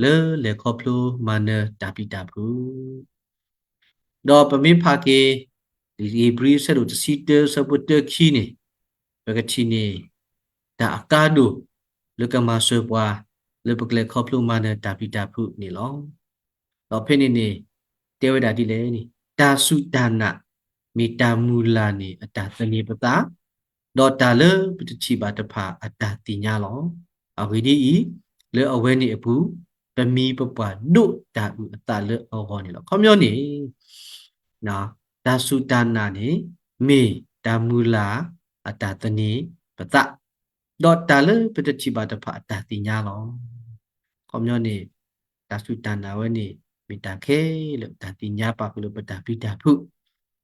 လၢလဲၤခီဖျိမၤနၢၤတၢ်ပျံၤတၢ်ဖုး, ဒီးပမ့ၢ်ဖးက့ၤ ဧ့ၤဘြံၤ အဆၢဒိၣ်တဆံတၢ အဆၢဖိတၢခံန့ၣ်, ပကထံၣ်န့ၢ် တၢ်အကါဒိၣ်လၢကမၤစၢၤပှၤ လၢပကလဲၤခီဖျိမၤနၢၤတၢ်ပျံၤတၢ်ဖုးန့ၣ်လီၤ. ဒီးဖဲန့ၣ်န့ၣ် တဲဝဲဒၣ်ဒ်လဲၣ်န့ၣ်, တၢ်စူၢ်တၢ်နာ် မ့ၢ်တၢ်မုၢ်လၢ်န့ၣ်အတၢ်သန့ၤပသး, ဒီးတၢ်လၢပတထံၣ်ဘၣ်တဖၣ်အတၢ်သ့ၣ်ညါလီၤ. အဂ့ၢ်ဒ်အံၤ, လၢအဝဲန့ၣ်အပူၤ ပမံၤပပှၢ်ဒိးတၢ်အုၣ်အသးလၢအဂီၢ်န့ၣ်လီၤ. အခီပညီန့ၣ် တၢ်စူၢ်တၢ်နာ်န့ၣ် မ့ၢ်တၢ်မုၢ်လၢ်အတၢ်သန့ၤပသး, ဒီးတၢ်လၢပတထံၣ်ဘၣ်တဖၣ်အတၢ်သ့ၣ်ညါလီၤ. အခီပညီန့ၣ် တၢ်စူၢ်တၢ်နာ်ဝဲန့ၣ် မ့ၢ်တၢ်ခဲလၢာ်ပတၢ်ပျံၤတၢ်ဖုး,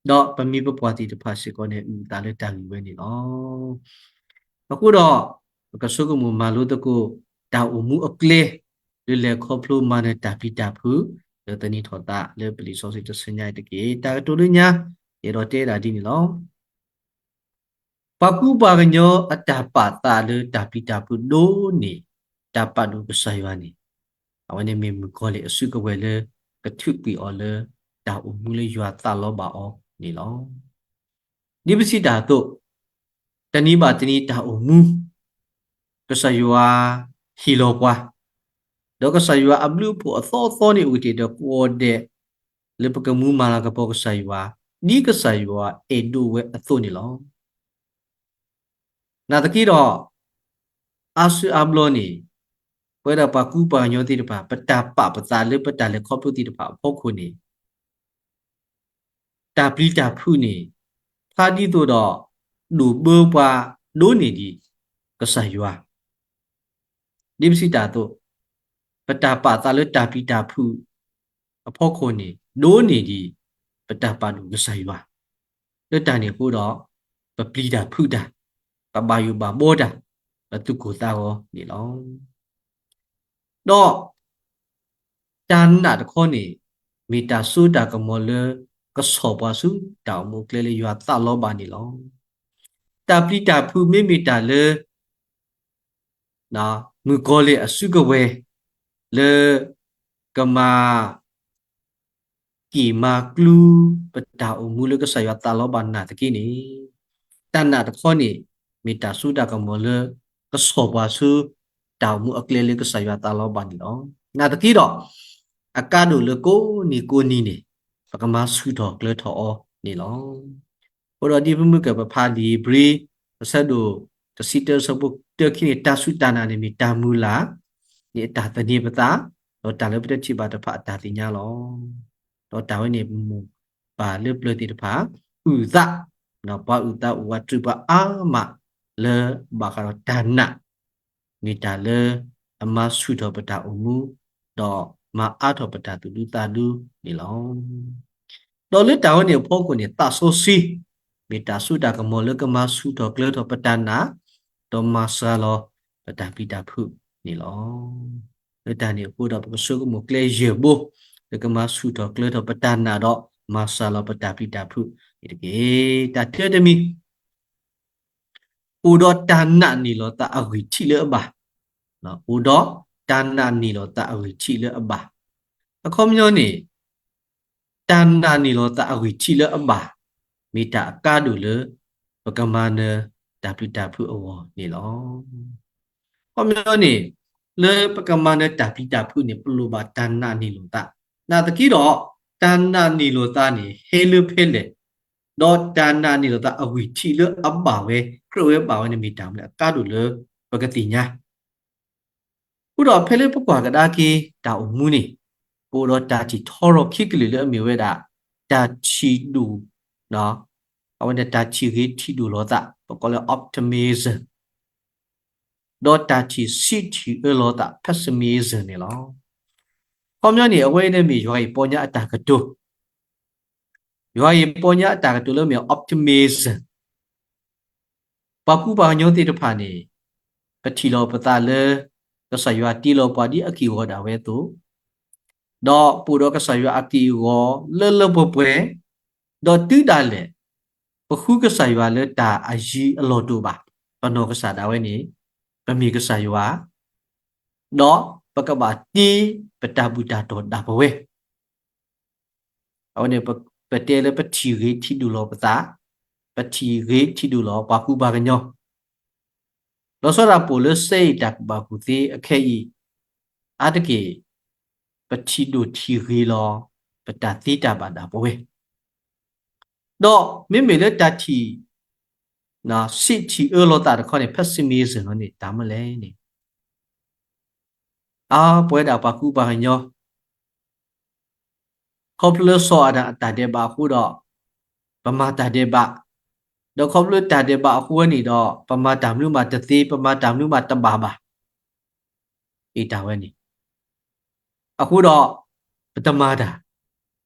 ဒီးပမံၤပပှၢ်သ့ၣ်တဖၣ်စ့ၢ်ကီးန့ၣ် အုၣ်အသးလၢတၢ်ဂ့ၢ်ဝဲန့ၣ်လီၤ. အဃိဒီး ပကဆိကမိၣ်မၤလိသကိး တၢ်အိၣ်မူအကျဲ လၢလဲၤခီဖျိမၤနၢၤတၢ်ပျံၤတၢ်ဖုး, လၢသန့ၤထီၣ်သးလၢပလံာ်စီဆှံတဆၢညါအံၤတက့ၢ်. တၢ်ကတိၤလၢညါ ယအဲၣ်ဒိးတဲဒၣ်ဒ်န့ၣ်လီၤ. ပှၤကူပှၤကညီအတၢ်ပာ်သးလၢတၢ်ပျံၤတၢ်ဖုးဒိၣ်န့ၢ် တၢ်ပာ်ဒိၣ်ကစၢ်ယွၤန့ၣ်, အဝဲန့ၣ်မ့ၢ်မုၣ်ကီၤလံၢ်အစုကဝဲၤလၢ ကထုးကွံာ်အီၤလၢ တၢ်အိၣ်မူလၢယွၤသးလီဘၣ်အီၤန့ၣ်လီၤ. ဒ်ပစံးတၢ်အသိး, တနံၤဘၣ်တနံၤတၢ်အိၣ်မူ ကစၢ်ယွၤဟ့ၣ်လီၤပှၤ, ဒီးကစၢ်ယွၤအဘျုးအဖှိၣ်အသီသီန့ၣ် အိၣ်တ့ၢ်ဒီးကိးဂၤဒဲး လၢပကမူမၤလၤကပီၤကစၢ်ယွၤ ဒ်ကစၢ်ယွၤအဲၣ်ဒိးဝဲအသိးန့ၣ်လီၤ. နာ်သက့ဒီး အါစုအါဘျီန့ၣ် ပဝဲဒၣ်ပှၤကူပှၤကညီသ့ၣ်တဖၣ် ပတၢ်ပာ်ပသးလၢပတၢ်လဲၤခီဖျိသ့ၣ်တဖၣ်အဖီခိၣ်န့ၣ် တၢ်ပျံၤတၢ်ဖုးန့ၣ် ဖျါဒ်သိးဒီး ဒိၣ်ဘၢပှၤဒိၣ်န့ၢ်ဒံးကစၢ်ယွၤ. ဒ်ပစံးတၢ်အသိး, ပတၢ်ပာ်သးလၢတၢ်ပျံၤတၢ်ဖုးအဖီခိၣ်န့ၣ် ဒိၣ်န့ၢ်ဒံး ပတၢ်ပာ်ဒိၣ်ကစၢ်ယွၤ. လၢတၢ်န့ၣ်အဃိဒီး ပပျံၤတၢ်ဖုးတၢ်, ပဘၣ်ယိၣ်ဘၣ်ဘှီတၢ်, ပသူၣ်ကိၢ်သးဂီၤန့ၣ်လီၤ. ဒီး တၢ်နာ်တခီန့ၣ် မ့ၢ်တၢ်စိတၢ်ကမီၤလၢ ကဆီၣ်ပှၤဆူတၢ်အိၣ်မူအကျဲလၢယွၤသးလီဘၣ်န့ၣ်လီၤ. တၢ်ပျံၤတၢ်ဖုးမ့မ့ၢ်တၢ်လၢ မုၣ်ကီၤလံၢ်အစုကဝဲၤ လၢ ကမၤ က့ၢ်မၤကျူ ပတၢ်အိၣ်မူလၢကစၢ်ယွၤသးလီဘၣ်နာ်သက့န့ၣ်, တၢ်နာ်တခီန့ၣ် မ့ၢ်တၢ်စိတၢ်ကမီၤလၢ ကဆီၣ်ပှၤဆူ တၢ်အိၣ်မူအကျဲလၢကစၢ်ယွၤသးလီဘၣ်န့ၣ်လီၤ. နာ်သက့ဒီး အကါဒိၣ်လၢကိးနံၤကိးနံၤန့ၣ် ပကမၤဆူၣ်ထီၣ်ကျၢၤထီၣ်အီၤန့ၣ်လီၤ. အဃိဒီးဒ်ပမုၢ်ကပဖးလံာ်ဧ့ၤဘြံၤ အဆၢဒိၣ်တဆံတၢ အဆၢဖိတၢခံန့ၣ် တၢ်စူၢ်တၢ်နာ်န့ၣ်မ့ၢ်တၢ်မုၢ်လၢ် န့ၣ်အတၢ်သန့ၤပသး, ဒီးတၢ်လၢပတထံၣ်ဘၣ်တဖၣ်အတၢ်သ့ၣ်ညါလီၤ. ဒီးတၢ်ဝဲန့ၣ်မိၢ်ပၢ်လၢပျၢၤသ့ၣ်တဖၣ် အုၣ်သး, ပှၤအုၣ်သးအိၣ်ဝးတြူာ်ပှၤအါမး လၢဘၣ်ဃးဒီးတၢ်နာ် မ့ၢ်တၢ်လၢအမၤဆူၣ်ထီၣ်ပတၢ်အိၣ်မူ, ဒီးမၤအါထီၣ်ပတၢ်သူၣ်ဒူသးဒူန့ၣ်လီၤ. ဒီးလၢတၢ်ဝဲန့ၣ်အဖီခိၣ်န့ၣ် သးစီဆှံ မ့ၢ်တၢ်စိတၢ်ကမီၤလၢကမၤဆူၣ်ထီၣ်ကျၢၤထီၣ်ပတၢ်နာ်, ဒီးမၤစှၤလီၤပတၢ်ပျံၤတၢ်ဖုးန့ၣ်လီၤ. လၢတၢ်န့ၣ်အဃိဒီး ပကဆိကမိၣ်ကျဲယဲၢ်ဘိ လၢကမၤဆူၣ်ထီၣ်ကျၢၤထီၣ်ပတၢ်နာ်ဒီး မၤစှၤလီၤပတၢ်ပျံၤတၢ်ဖုးန့ၣ်တက့ၢ်. တၢ်တၢတမံၤ အိၣ်ဒီးတၢ်နာ်န့ၢ်လီၤသးအဂံၢ်ထံးလၢအဘၣ်, အိၣ်ဒီးတၢ်နာ်န့ၢ်လီၤသးအဂံၢ်ထံးလၢအဘၣ်. အခီပညီန့ၣ် တၢ်နာ်န့ၢ်လီၤသးအဂံၢ်ထံးလၢအဘၣ် မ့ၢ်တၢ်အကါဒိၣ်လၢ ပကမၤနၢၤတၢ်ပျံၤတၢ်ဖုးအဂီၢ်န့ၣ်လီၤ. အခီပညီန့ၣ် လၢပကမၤနၢၤတၢ်ပျံၤတၢ်ဖုးန့ၣ် ပလိၣ်ဘၣ်တၢ်နာ်န့ၢ်လီၤသး, နာ်သက့ဒီး တၢ်နာ်န့ၢ်လီၤသးန့ၣ် ဟဲလၢဖဲလဲၣ်, ဒီးတၢ်နာ်န့ၢ်လီၤသးအဂံၢ်ထံးလၢအဘၣ်ဝဲ ကြၢးဝဲဘၣ်ဝဲန့ၣ် မ့ၢ်တၢ်မနုၤအကါဒိၣ်လၢ ပကသ့ၣ်ညါ အဃိဒီးဖဲလၢပကွၢ်ကဒါက့ၤတၢ်အိၣ်မူန့ၣ် ပအိၣ်ဒီးတၢ်ထံၣ်ထီရီၣ်ခံကလုာ်လၢအမ့ၢ်ဝဲဒၣ် တၢ်ထံၣ်ဒိၣ်, အဝဲန့ၣ်တၢ်ထံၣ်ဂ့ၤထံၣ်ဒိၣ်လီၤသး ပကိးလၢ optimism ဒီးတၢ်ထံၣ်ဆံးထံၣ်အၢလီၤသး pessimism န့ၣ်လီၤ. အခီပညီန့ၣ် အဝဲန့ၣ်မ့ၢ်ယွၤအံၤပီညါအတၢ်ကတိၤ ယွၤအံၤပီညါအတၢ်ကတိၤလၢမ့ၢ် optimism ပှၤကူပှၤကညီသ့ၣ်တဖၣ်န့ၣ် ပထံၣ်လီၤပသးလၢ ကစၢ်ယွၤတ့လီၤပှၤဒ်အက့ၢ်အဂီၤဒၣ်ဝဲအသိး, ဒီးပအိၣ်ဒီးကစၢ်ယွၤအက့ၢ်အဂီၤလၢလၢပှဲၤပှဲၤ, ဒီးတုၤဒၣ်လဲာ် ပဃုကစၢ်ယွၤလၢတၢ်အယံၤအလီၢ်တအိၣ်ဘၣ်, ပနီၢ်ကစၢ်ဒၣ်ဝဲန့ၣ် ပမ့ၢ်ကစၢ်ယွၤ ဒီးပကဘၣ်တ့ ပတၢ်ဘူၣ်တၢ်တီၢ်ဒၣ်ပဝဲ အဝဲန့ၣ် ပတဲလၢပထံၣ်ဂ့ၤထံၣ်ဒိၣ်လီၤပသး, ပထံၣ်ဂ့ၤထံၣ်ဒိၣ်လီၤပှၤကူပှၤကညီ, လီၤဆီဒၣ်တၢ်ပိာ်လၢစဲအံၤတၢ်ကူၣ်ဘၣ်ကူၣ်သ့အခဲအံၤ, အါတက့ၢ် ပထံၣ်ဒိၣ်ထံၣ်ဂ့ၤလီၤ ပတၢ်သ့တၢ်ဘၣ်ဒၣ်ပဝဲ ဒီးမ့မ့ၢ်လၢတၢ်ထံၣ် စံးထံၣ်အၢလိာ်သးတခီန့ၣ် pessimism လီၤန့ၣ် တၢ်မနုၤလဲၣ်န့ၣ် အါ ပဝဲဒၣ်ပှၤကူပှၤကညီ ခီဖျိလၢစီၤအၤဒၣ်အတၢ်ဒဲးဘးအဃိဒီး ပမၤတၢ်ဒဲးဘး, ဒီးခီဖျိလၢတၢ်ဒဲးဘးအဃိဝဲန့ၣ်ဒီး ပမၤတၢ်မနုၤမးတသ့, ပမၤတၢ်မနုၤမးတဘၣ်ဘၣ် အ့ၣ်တၢ်ဝဲန့ၣ် အဃိဒီး ပတမၤတၢ်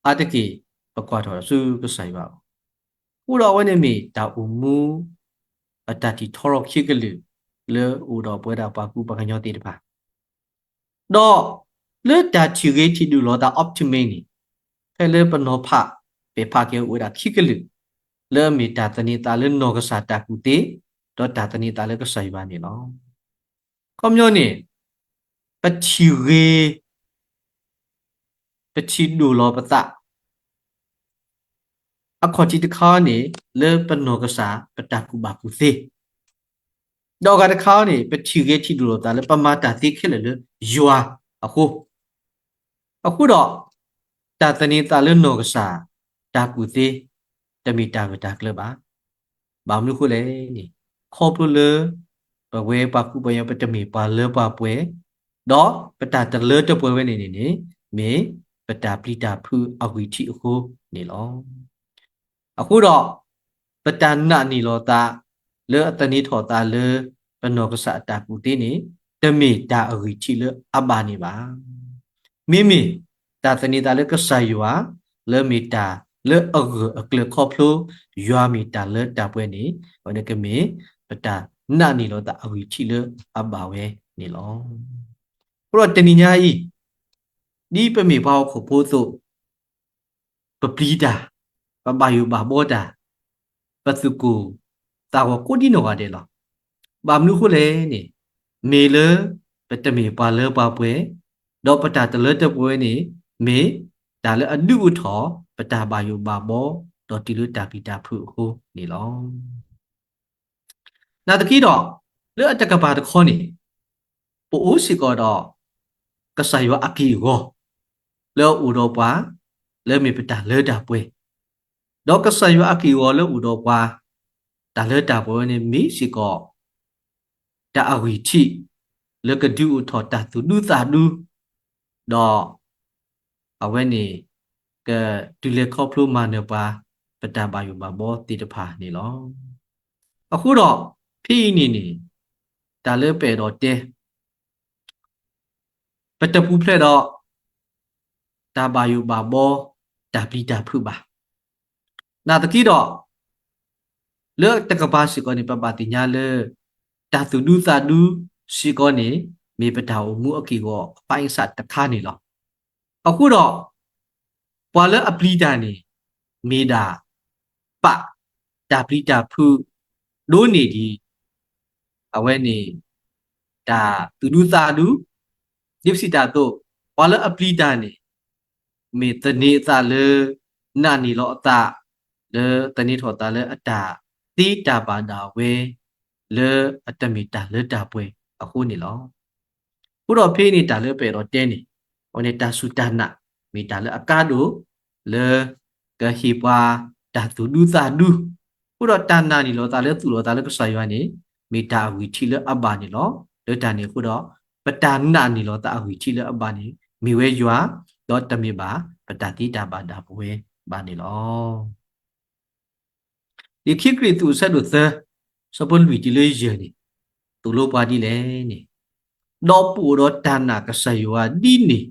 အါတက့ၢ် ပကွၢ်ထီၣ်ဆူကစၢ်ယွၤအအိၣ်, အဃိဒီးအဝဲန့ၣ်မ့ၢ်တၢ်အိၣ်မူ အတၢ်ထံၣ်ထီထီၣ်ခံကလုာ် လၢအိၣ်ဒီးပဝဲဒၣ်ပှၤကူပှၤကညီသ့ၣ်တဖၣ် ဒီးလၢတၢ်ထံၣ်ဂ့ၤထံၣ်ဒိၣ်လီၤသး optimism န့ၣ် ဖဲလၢပနီၤဖးပဲာ်ဖးက့ၤအိၣ်ဝဲဒၣ်ခံကလုာ် လၢအမ့ၢ်တၢ်သန့ၤသးလၢနီၢ်ကစၢ်တၢ်ကူၣ်သ့ ဒီးတၢ်သန့ၤသးလၢကစၢ်ယွၤန့ၣ်လီၤ. ခီပညီန့ၣ် ပထံၣ်ဂ့ၤ ပထံၣ်ဒိၣ်လီၤပသး အခီၣ်ထံးတခါန့ၣ် လၢပနီၢ်ကစၢ် ပတၢ်ကူၣ်ဘၣ်ကူၣ်သ့, ဒီးအဂၤတခါန့ၣ် ပထံၣ်ဂ့ၤထံၣ်ဒိၣ်လီၤသးလၢပမၤတၢ်သ့ခဲလၢာ်လၢယွၤအဃိ, အဃိဒီး တၢ်သန့ၤသးလၢနီၢ်ကစၢ် တၢ်ကူၣ်သ့ တမ့ၢ်တၢ်ဂၢၢ်တၢ်ကျၢၤဘၣ်. ဘၣ်မနုၤအဃိလဲၣ်န့ၣ် ခီဖျိလၢ ပဝဲပှၤကူပှၤကညီ ပတမ့ၢ်ပှၤလၢပှၤပှဲၤ, ဒီးပတၢ်တလၢတပှဲၤဝဲန့ၣ်န့ၣ်န့ၣ် မ့ၢ်ပတၢ်ပျံၤတၢ်ဖုးအဂံၢ်ထံးအဃိန့ၣ်လီၤ. အဃိဒီး ပတၢ်နာ်န့ၢ်လီၤသး လၢအသန့ၤထီၣ်သးလၢ ပနီၢ်ကစၢ်အတၢ်ကူၣ်သ့န့ၣ် တမ့ၢ်တၢ်အဂံၢ်ထံးလၢအဘၣ်န့ၣ်ဘၣ်. မ့မ့ၢ်တၢ်သန့ၤသးလၢကစၢ်ယွၤ လၢမ့ၢ်တၢ်လၢအဂၢၢ်အကျၢၤခီဖျိ ယွၤမ့ၢ်တၢ်လၢတၢ်ပှဲၤန့ၣ် အဝဲန့ၣ်ကမ့ၢ် ပတၢ်နာ်န့ၢ်လီၤသးအဂံၢ်ထံးလၢအဘၣ်ဝဲန့ၣ်လီၤ. အဃိဒီးတနံၤညါအံၤ ဒ်ပမ့ၢ်ပှၤဟီၣ်ခိၣ်ဖိအသိး ပပျံၤတၢ်, ပဘၣ်ယိၣ်ဘၣ်ဘှီတၢ်, ပသူၣ်ကိၢ်သးဂီၤကိးဒံနီၢ်ဂၤဒဲးလီၤ. ဘၣ်မနုၤအဃိလဲၣ်န့ၣ် မ့ၢ်လၢပတမ့ၢ်ပှၤလၢပှၤပှဲၤ, ဒီးပတၢ်တလၢတပှဲၤဝဲန့ၣ် မ့ၢ်တၢ်လၢအဒုးအိၣ်ထီၣ် ပတၢ်ဘၣ်ယိၣ်ဘၣ်ဘှီ ဒီးတုၤလၢတၢ်ပျံၤတၢ်ဖုးအဃိန့ၣ်လီၤ. နာ်သက့ဒီး လၢအတကပၤတခီန့ၣ် ပအိၣ်စ့ၢ်ကီးဒီး ကစၢ်ယွၤအက့ၢ်အဂီၤ လၢအအိၣ်ဒီးပှၤ လၢမ့ၢ်ပတၢ်လၢတၢ်ပှဲၤ, ဒီးကစၢ်ယွၤအက့ၢ်အဂီၤလၢအိၣ်ဒီးပှၤ တၢ်လၢတၢ်ပှဲၤဝဲန့ၣ်မ့ၢ်စ့ၢ်ကီး တၢ်အဂံၢ်ထံး လၢကဒုးအိၣ်ထီၣ်တၢ်သူၣ်ဒူသးဒူ, ဒီး အဝဲန့ၣ် ကတုၤလဲၤခီဖျိမၤနၢၤပှၤ ပတၢ်ဘၣ်ယိၣ်ဘၣ်ဘှီသ့ၣ်တဖၣ်န့ၣ်လီၤ. အဃိဒီး ဖဲအံၤန့ၣ်န့ၣ် တၢ်လၢပအဲၣ်ဒိးတဲ ပတပူၤဖျဲးဒီး တၢ်ဘၣ်ယိၣ်ဘၣ်ဘှီ တၢ်ပျံၤတၢ်ဖုးဘၣ်. နာ်သက့ဒီး လၢတကပၤစ့ၢ်ကီးန့ၣ် ပဘၣ်သ့ၣ်ညါလၢ တၢ်သူၣ်ဒူသးဒူစ့ၢ်ကီးန့ၣ် မ့ၢ်ပတၢ်အိၣ်မူအက့ၢ်အဂီၤအပိုင်းအခြားတခါန့ၣ်လီၤ. အဃိဒီး ပှၤလၢအပျံၤတၢ်န့ၣ် မ့ၢ်ဒၣ် ပာ်တၢ်ပျံၤတၢ်ဖုး ဒိးန့ၢ်ဒံး အဝဲန့ၣ် တၢ်သူၣ်ဒူသးဒူ, ဒ်ပစံးတၢ်အသိး ပှၤလၢအပျံၤတၢ်န့ၣ် မ့ၢ်သန့ၤအသးလၢ နာ်န့ၢ်လီၤအသး လၢသန့ၤထီၣ်သးလၢအတၢ်သ့တၢ်ဘၣ်ဒၣ်ဝဲ လၢအတမ့ၢ်တၢ်လၢတၢ်ပှဲၤအဃိန့ၣ်လီၤ. အဃိဒီးဖဲန့ၣ်တၢ်လၢပအဲၣ်ဒိးတဲန့ၣ် အဝဲန့ၣ်တၢ်စူၢ်တၢ်နာ် မ့ၢ်တၢ်လၢအကါဒိၣ် လၢကဟ့ၣ်ပှၤတၢ်သူၣ်ဒူသးဒူ, အဃိဒီးတၢ်နာ်န့ၢ်လီၤသးလၢသူၣ်လီၤသးလၢကစၢ်ယွၤန့ၣ် မ့ၢ်တၢ်အဂံၢ်ထံးလၢအဘၣ်န့ၣ်လီၤ. လၢတၢ်န့ၣ်အဃိဒီး ပတၢ်နာ်န့ၢ်လီၤသးအဂံၢ်ထံးလၢအဘၣ်န့ၣ် မ့ၢ်ဝဲယွၤ, ဒီးတမ့ၢ်ဘၣ် ပတၢ်သ့တၢ်ဘၣ်ဒၣ်ပဝဲဘၣ်န့ၣ်လီၤ. လံာ်ခံကရံၣ်သူး အဆၢဒိၣ်သၢ ဆၢဖိလွံၢ်တုၤလၢယဲၢ်န့ၣ် သိၣ်လိပှၤဒ်လဲၣ်န့ၣ်, ဒီးပအိၣ်ဒီးတၢ်နာ်ကစၢ်ယွၤဒ်န့ၣ်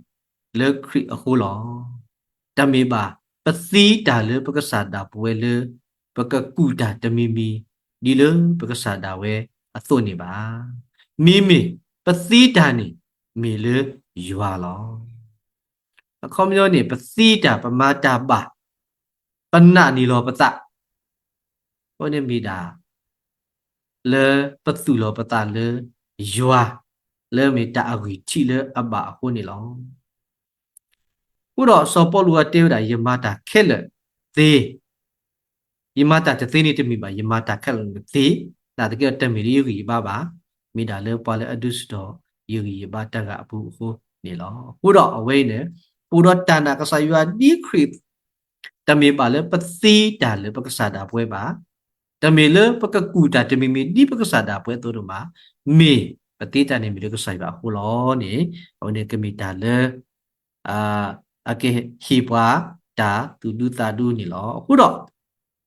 လၢခရံာ်အဃိလီၤ. တမ့ၢ်ဘၣ် ပသ့တၢ်လၢပကစၢ်ဒၣ်ပဝဲလၢ ပကကူၣ်တၢ်တမံၤမံၤ ဒ်လၢပကစၢ်ဒၣ်ဝဲအသိးန့ၣ်ဘၣ်. မ့မ့ၢ်ပသ့တၢ်န့ၣ် မ့ၢ်လၢယွၤလီၤ. အခီပညီန့ၣ် ပသ့တၢ် ပမၤတၢ်ဘၣ်, ပနာ်န့ၢ်လီၤပသး, အဝဲန့ၣ်မ့ၢ်ဒၣ် လၢပသူၣ်လီၤပသးလၢယွၤ လၢမ့ၢ်တၢ်အဂံၢ်ထံးလၢအဘၣ်အဃိန့ၣ်လီၤ. အဃိဒီးစီၤပီလူးအတဲဝဲဒၣ် ယမၤတၢ်ခဲလၢာ်သ့, ယမၤတၢ်တသ့န့ၣ်တမ့ၢ်ဘၣ်, ယမၤတၢ်ခဲလၢာ်န့ၣ်သ့, နာ်သက့ဒီးတမ့ၢ်လၢယဂံၢ်ယဘါဘၣ်, မ့ၢ်ဒၣ်လၢပှၤလၢအဒုးဆူၣ်ထီၣ်ယဂံၢ်ယဘါတဂၤအပူၤအဃိန့ၣ်လီၤ. အဃိဒီးအဝဲအံၤန့ၣ် အိၣ်ဒီးတၢ်နာ်ကစၢ်ယွၤဒ်ခရံာ် တမ့ၢ်ဘၣ်လၢပသ့တၢ်လၢပကစၢ်ဒၣ်ပဝဲဘၣ်, တမ့ၢ်လၢပကကူၣ်တၢ်တမံၤမံၤဒ်ပကစၢ်ဒၣ်ပဝဲအသိးတမး, မ့ၢ်ပသ့တၢ်န့ၣ်မ့ၢ်လၢကစၢ်ယွၤအဃိလီၤန့ၣ်, အဝဲန့ၣ်ကမ့ၢ်တၢ်လၢ အကဟ့ၣ်ပှၤတၢ်သူၣ်ဒူသးဒူန့ၣ်လီၤ. အဃိဒီး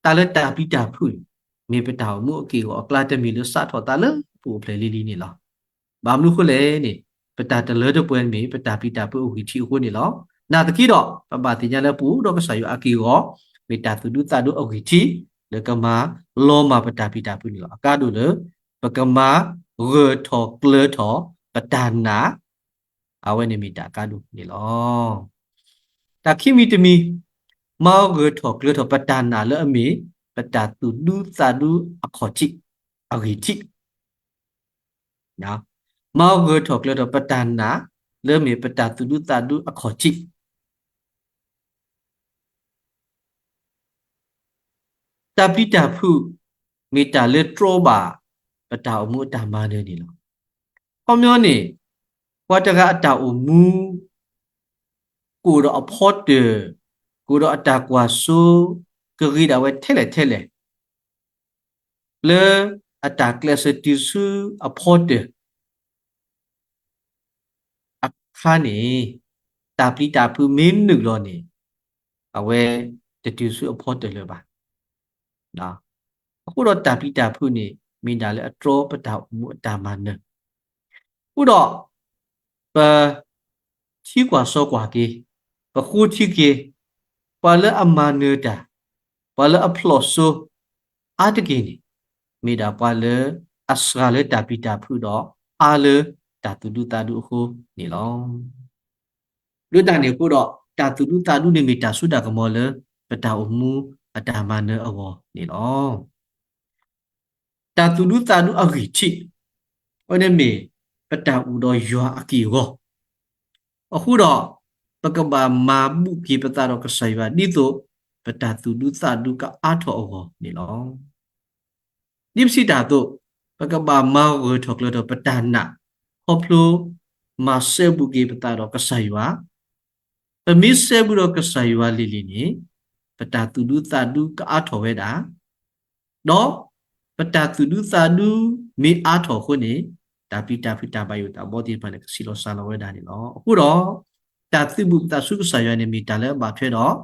တၢ်လၢတၢ်ပျံၤတၢ်ဖုးန့ၣ် မ့ၢ်ပတၢ်အိၣ်မူအက့ၢ်အဂီၤအကျါ တမ့ၢ်လၢစးထီၣ်သးလၢပအိၣ်ဖျဲၣ်လံၤလံၤန့ၣ်လီၤ. ဘၣ်မနုၤအဃိလဲၣ်န့ၣ် ပတၢ်တလၢတပှဲၤမ့ၢ်ပတၢ်ပျံၤတၢ်ဖုးအဂံၢ်ထံးအဃိန့ၣ်လီၤ. နာ်သက့ဒီး ပဘၣ်သ့ၣ်ညါလၢပအိၣ်ဒီးကစၢ်ယွၤအက့ၢ်အဂီၤ မ့ၢ်တၢ်သူၣ်ဒူသးဒူအဂံၢ်ထံး လၢကမၤလီၤမၢ်ပတၢ်ပျံၤတၢ်ဖုးန့ၣ်လီၤ. အကါဒိၣ်လၢ ပကမၤဂၢၢ်ထီၣ်ကျၢၤထီၣ်ပတၢ်နာ် အဝဲန့ၣ်မ့ၢ်တၢ်အကါဒိၣ်န့ၣ်လီၤ. တၢ်ခံမံၤတမံၤ, မၤဂၢၢ်ထီၣ်ကျၢၤထီၣ်ပတၢ်နာ်လၢအမ့ၢ် ပတၢ်သူၣ်ဒူသးဒူအခီၣ်ထံး, အဂံၢ်ထံး, မၤဂၢၢ်ထီၣ်ကျၢၤထီၣ်ပတၢ်နာ်လၢအမ့ၢ်ပတၢ်သူၣ်ဒူသးဒူအခီၣ်ထံး တၢ်ပျံၤတၢ်ဖုး မ့ၢ်တၢ်လၢတြီဘၣ် ပတၢ်အိၣ်မူအတၢ်မၤနၢၤန့ၣ်လီၤ. ခီပညီန့ၣ် ပှၤတဂၤအတၢ်အိၣ်မူ ကအိၣ်ဒီးအဖီတၢၢ်, ကအိၣ်ဒီးအတၢ်ကွၢ်စိ, ကဂ့ၤဒၣ်ဝဲထဲလဲၣ်ထဲလဲၣ်, လၢအတၢ်ကျဲးစၢးတုၤဆူအဖီတၢၢ် အခါန့ၣ် တၢ်ပျံၤတၢ်ဖုးမ့ၢ်နုာ်လီၤန့ၣ် အဝဲတတုၤဆူအဖီတၢၢ်လၢၤဘၣ်. အဃိဒီးတၢ်ပျံၤတၢ်ဖုးန့ၣ် မ့ၢ်ဒၣ်လၢအတြီပတၢ်အိၣ်မူအတၢ်မၤနၢၤ. အဃိဒီး ပ ထံကွၢ်စီကွၢ်က့ၤ, ပဃိထံက့ၤ, ပှၤလၢအမၤနၢၤတၢ်, ပှၤလၢအဖျိးစိ အါတက့ၢ်န့ၣ် မ့ၢ်ဒၣ်ပှၤလၢအစှၤလၢတၢ်ပျံၤတၢ်ဖုးဒီး အါလၢတၢ်သူၣ်ဒူသးဒူအဃိန့ၣ်လီၤ. လၢတၢ်န့ၣ်အဃိဒီး တၢ်သူၣ်ဒူသးဒူန့ၣ်မ့ၢ်တၢ်စိတၢ်ကမီၤလၢ ပတၢ်အိၣ်မူအတၢ်မၤနၢၤအဂီၢ်န့ၣ်လီၤ. တၢ်သူၣ်ဒူသးဒူအဂံၢ်ထံး, အဝဲန့ၣ်မ့ၢ်ပတၢ်အိၣ်ဒီးယွၤအက့ၢ်အဂီၤ, အဃိဒီး ပကဘၣ်မၤဘူၣ်က့ၤပသးဒီးကစၢ်ယွၤ ဒ်သိးပတၢ်သူၣ်ဒူသးဒူကအါထီၣ်အဂီၢ်န့ၣ်လီၤ. ဒ်ပစံးတၢ်အသိး, ပကဘၣ်မၤဂၢၢ်ထီၣ်ကျၢၤထီၣ်ပတၢ်နာ် ခီဖျိမၤစဲဘူးက့ၤပသးဒီးကစၢ်ယွၤ, ပမ့ၢ်စဲဘူးဒီးကစၢ်ယွၤလံၤလံၤန့ၣ် ပတၢ်သူၣ်ဒူသးဒူကအါထီၣ်ဝဲဒၣ်, ဒီးပတၢ်သူၣ်ဒူသးဒူမ့ၢ်အါထီၣ်အဃိန့ၣ် တၢ်ပျံၤတၢ်ဖုးတၢ်ဘၣ်ယိၣ်တၢ်ဘီသ့ၣ်တဖၣ်န့ၣ် ကဆံးလီၤစှၤလီၤဝဲဒၣ်န့ၣ်လီၤ. အဃိဒီး တၢ်သုးဘူးပသးဆူကစၢ်ယွၤန့ၣ် မ့ၢ်တၢ်လၢအဘၣ်ထွဲဒီး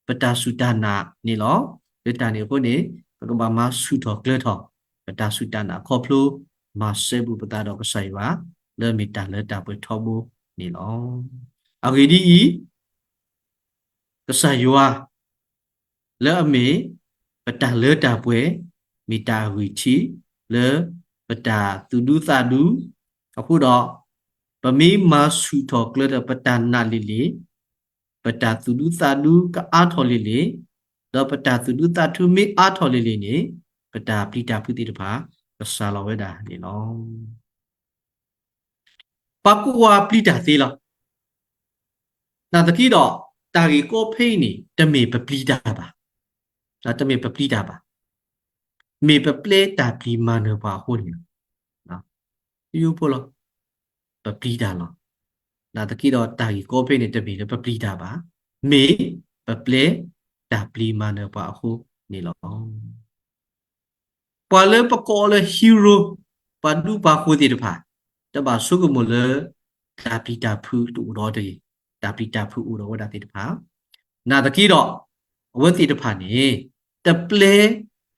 ပတၢ်စူၢ်တၢ်နာ်န့ၣ်လီၤ. လၢတၢ်န့ၣ်အဃိန့ၣ် ပကဘၣ်မၤဆူၣ်ထီၣ်ကျၢၤထီၣ် ပတၢ်စူၢ်တၢ်နာ်ခီဖျိ မၤစဲဘူးပသးဒီးကစၢ်ယွၤ လၢအမ့ၢ်တၢ်လၢတၢ်ပှဲၤထီဘိန့ၣ်လီၤ. အဂ့ၢ်ဒ်အံၤ, ကစၢ်ယွၤ လၢအမ့ၢ်ပတၢ်လၢတၢ်ပှဲၤ မ့ၢ်တၢ်အဂံၢ်ထံးလၢပတၢ်သူၣ်ဒူသးဒူ, အဃိဒီး ပမ့ၢ်မၤဆူၣ်ထီၣ်ကျၢၤထီၣ်ပတၢ်နာ်လံၤလံၤ, ပတၢ်သူၣ်ဒူသးဒူကအါထီၣ်လံၤလံၤ, ဒီးပတၢ်သူၣ်ဒူသးဒူမ့ၢ်အါထီၣ်လံၤလံၤန့ၣ် ပတၢ်ပျံၤတၢ်ဖုးသ့ၣ်တဖၣ် ကစှၤလီၤဝဲဒၣ်န့ၣ်လီၤ. ပှၤကိးဂၤပျံၤတၢ်သ့လီၤ. နာ်သက့ဒီး တၢ်ဂ့ၢ်ကီဖဲအံၤန့ၣ် တမ့ၢ်ပပျံၤတၢ်ဘၣ်, တမ့ၢ်ပပျံၤတၢ်ဘၣ်, မ့ၢ်ပပျဲတၢ်ပျံၤမၤနၢၤပှၤအဃိန့ၣ်လီၤ. ယိယိဖိလီၤ, ပပျံၤတၢ်လီၤ. နာ်သက့ဒီး တၢ်ဂ့ၢ်ကီဖဲအံၤန့ၣ် တမ့ၢ်လၢပပျံၤတၢ်ဘၣ်, မ့ၢ်ပပျဲတၢ်ပျံၤမၤနၢၤပှၤအဃိန့ၣ်လီၤ. ပှၤလၢပကိးလၢ hero, ပှၤဒူပှၤဃိၤသ့ၣ်တဖၣ် တဘၣ်ဆိကမိၣ်လၢ တၢ်ပျံၤတၢ်ဖုးတအိၣ်ဒီးတဂ့ၤ, တၢ်ပျံၤတၢ်ဖုးအိၣ်ဒီးဝဲဒၣ်သ့ၣ်တဖၣ်, နာ်သက့ဒီး အဝဲသ့ၣ်တဖၣ်န့ၣ် တပျဲ